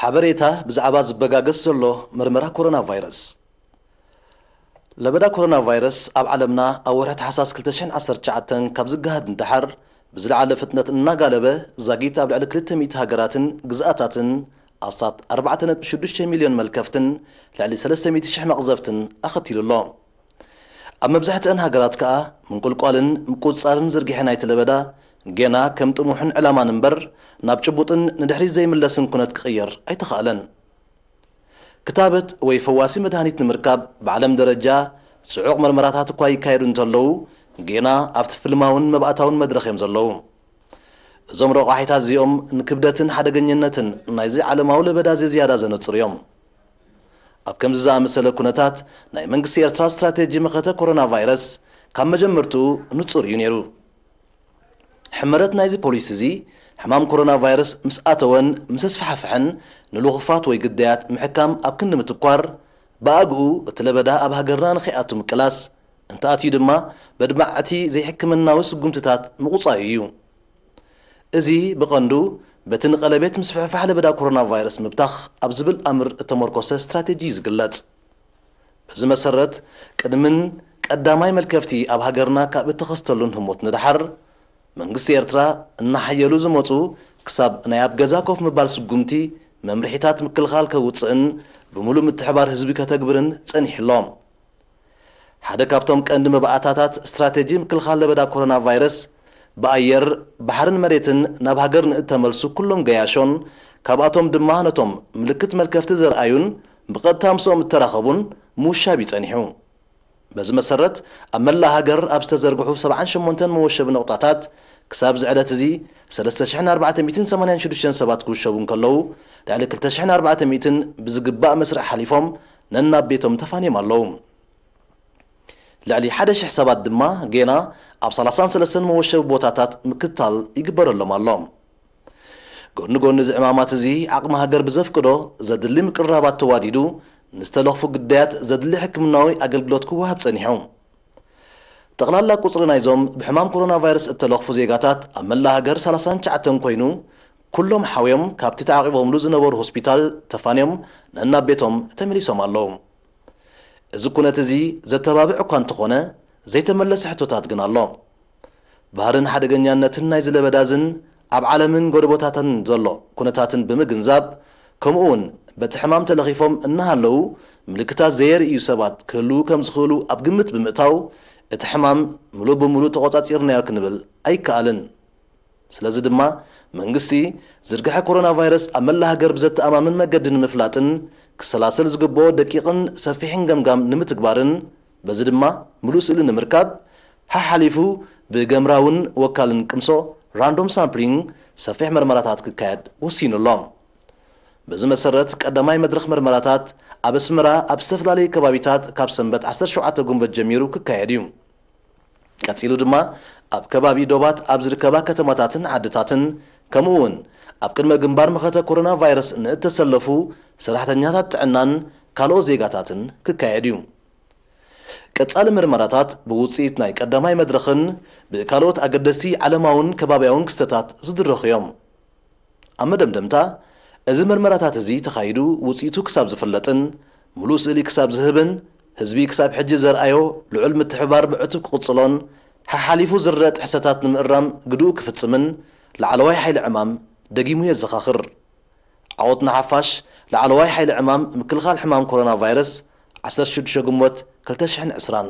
ሓበሬታ ብዛዕባ ዝበጋገስ ዘሎ መርመራ ኮሮና ቫይረስ። ለበዳ ኮሮና ቫይረስ ኣብ ዓለምና ኣብ ወርሒ ታሕሳስ ክልተ ሽሕን ዓሰርተ ትሽዓተን ካብ ዝገሃድ ንደሓር፣ ብዝለዓለ ፍጥነት እናጋለበ ዛጊት ኣብ ልዕሊ ክልተ ሚእቲ ሃገራትን ግዝኣታትን ኣስታት ኣርባዕተ ነጥቢ ሽዱሽተ ሚልዮን መልከፍትን ልዕሊ ሰለስተ ሚእቲ ሽሕ መቕዘፍትን ኣኸቲሉ ኣሎ። ኣብ መብዛሕትአን ሃገራት ከኣ ምንቁልቋልን ምቁጽጻርን ዝርግሐ ናይቲ ለበዳ ጌና ከም ጥሙሕን ዕላማን እምበር፣ ናብ ጭቡጥን ንድሕሪት ዘይምለስን ኩነት ክቕየር ኣይተኻእለን። ክታበት ወይ ፈዋሲ መድሃኒት ንምርካብ ብዓለም ደረጃ ጽዑቕ መርመራታት እኳ ይካየዱ እንተለዉ፣ ጌና ኣብቲ ፍልማውን መባእታውን መድረኽ እዮም ዘለዉ። እዞም ረቋሒታት እዚኦም ንክብደትን ሓደገኛነትን ናይዚ ዓለማዊ ለበዳ እዚ ዝያዳ ዘነጽሩ እዮም። ኣብ ከምዚ ዝኣመሰለ ኩነታት፣ ናይ መንግስቲ ኤርትራ ስትራቴጂ መኸተ ኮሮና ቫይረስ ካብ መጀመርትኡ ንጹር እዩ ነይሩ። ሕመረት ናይዚ ፖሊሲ እዚ፣ ሕማም ኮሮና ቫይረስ ምስ ኣተወን ምስ ኣስፋሕፍሐን፣ ንልኹፋት ወይ ግዳያት ምሕካም ኣብ ክንዲ ምትኳር፣ ብኣግኡ እቲ ለበዳ ኣብ ሃገርና ንኸይኣቱ ምቅላስ፣ እንተኣትዩ ድማ መድማዕቲ ዘይሕክምናዊ ስጉምትታት ምቑጻዩ እዩ። እዚ ብቐንዱ በቲ ንቐለቤት ምስፍሕፋሕ ለበዳ ኮሮና ቫይረስ ምብታኽ ኣብ ዝብል ኣምር እተመርኮሰ ስትራቴጂ እዩ ዝግለጽ። በዚ መሰረት፣ ቅድምን ቀዳማይ መልከፍቲ ኣብ ሃገርና ካብ እተኸስተሉን ህሞት ንደሓር፣ መንግስቲ ኤርትራ እናሓየሉ ዝመጹ ክሳብ ናይ ኣብ ገዛ ኮፍ ምባል ስጉምቲ፣ መምርሒታት ምክልኻል ከውጽእን ብምሉእ ምትሕባር ህዝቢ ከተግብርን ጸኒሑ ኣሎ። ሓደ ካብቶም ቀንዲ መባእታታት ስትራቴጂ ምክልኻል ለበዳ ኮሮና ቫይረስ፣ ብኣየር፣ ባሕርን መሬትን ናብ ሃገር ንእተመልሱ ኩሎም ገያሾን፣ ካብኣቶም ድማ ነቶም ምልክት መልከፍቲ ዘርኣዩን ብቐጥታ ምስኦም እተራኸቡን ምውሻብ እዩ ጸኒሑ። በዚ መሰረት፣ ኣብ መላእ ሃገር ኣብ ዝተዘርግሑ ሰብዓን ሸሞንተን መወሸቢ ነቑጣታት፣ ክሳብ እዚ ዕለት እዚ ሰለስተ ሽሕን ኣርባዕተ ሚእትን ሰማንያን ሽዱሽተን ሰባት ክውሸቡ እንከለዉ፣ ልዕሊ ክልተ ሽሕን ኣርባዕተ ሚእትን ብዝግባእ መስርዕ ሓሊፎም ነናብ ቤቶም ተፋንዮም ኣለዉ። ልዕሊ ሓደ ሽሕ ሰባት ድማ ጌና ኣብ ሰላሳን ሰለስተን መወሸቢ ቦታታት ምክትታል ይግበረሎም ኣሎ። ጎኒ ጎኒ እዚ ዕማማት እዚ፣ ዓቕሚ ሃገር ብዘፍቅዶ ዘድሊ ምቅርራባት ተዋዲዱ፣ ንዝተለኽፉ ግዳያት ዘድሊ ሕክምናዊ ኣገልግሎት ክወሃብ ጸኒሑ። ጠቕላላ ቁጽሪ ናይዞም ብሕማም ኮሮና ቫይረስ እተለኽፉ ዜጋታት ኣብ መላእ ሃገር ሰላሳን ትሽዓተን ኮይኑ፣ ኩሎም ሓውዮም ካብቲ ተዓቒቦምሉ ዝነበሩ ሆስፒታል ተፋንዮም ነናብ ቤቶም ተመሊሶም ኣለዉ። እዚ ኩነት እዚ ዘተባብዕ እኳ እንተኾነ፣ ዘይተመለሰ ሕቶታት ግን ኣሎ። ባህርን ሓደገኛነትን ናይዚ ለበዳዝን ኣብ ዓለምን ጎደቦታትን ዘሎ ኩነታትን ብምግንዛብ፣ ከምኡ እውን በቲ ሕማም ተለኺፎም እናሃለዉ ምልክታት ዘየርእዩ ሰባት ክህልዉ ከም ዝኽእሉ ኣብ ግምት ብምእታው፣ እቲ ሕማም ምሉእ ብምሉእ ተቖጻጺርናዮ ክንብል ኣይከኣልን። ስለዚ ድማ፣ መንግስቲ ዝርግሐ ኮሮና ቫይረስ ኣብ መላእ ሃገር ብዘተኣማምን መገዲ ንምፍላጥን ክሰላሰል ዝግብኦ ደቂቕን ሰፊሕን ገምጋም ንምትግባርን፣ በዚ ድማ ምሉእ ስእሊ ንምርካብ፣ ሓሓሊፉ ብገምራውን ወካልን ቅምሶ፣ ራንዶም ሳምፕሊንግ፣ ሰፊሕ መርመራታት ክካየድ ወሲኑ ኣሎ። በዚ መሰረት፣ ቀዳማይ መድረኽ መርመራታት ኣብ ኣስመራ ኣብ ዝተፈላለዩ ከባቢታት ካብ ሰንበት ዓሰርተ ሸውዓተ ጉንበት ጀሚሩ ክካየድ እዩ። ቀጺሉ ድማ፣ ኣብ ከባቢ ዶባት ኣብ ዝርከባ ከተማታትን ዓድታትን፣ ከምኡ እውን ኣብ ቅድመ ግንባር መኸተ ኮሮና ቫይረስ ንእተሰለፉ ሰራሕተኛታት ጥዕናን ካልኦት ዜጋታትን ክካየድ እዩ። ቀጻሊ መርመራታት ብውጽኢት ናይ ቀዳማይ መድረኽን ብካልኦት ኣገደስቲ ዓለማውን ከባብያውን ክስተታት ዝድረኹ እዮም። ኣብ መደምደምታ፣ እዚ መርመራታት እዚ ተኻይዱ ውጽኢቱ ክሳብ ዝፍለጥን ምሉእ ስእሊ ክሳብ ዝህብን፣ ህዝቢ ክሳብ ሕጂ ዘርኣዮ ልዑል ምትሕብባር ብዕቱብ ክቕጽሎን፣ ሓሓሊፉ ዝረአ ጥሕሰታት ንምእራም ግድኡ ክፍጽምን ላዕለዋይ ሓይሊ ዕማም ደጊሙ የዘኻኽር። ዓወት ንሓፋሽ! ላዕለዋይ ሓይሊ ዕማም ምክልኻል ሕማም ኮሮና ቫይረስ፣ ዓሰርተ ሽዱሽተ ግንቦት ክልተ ሽሕን ዕስራን።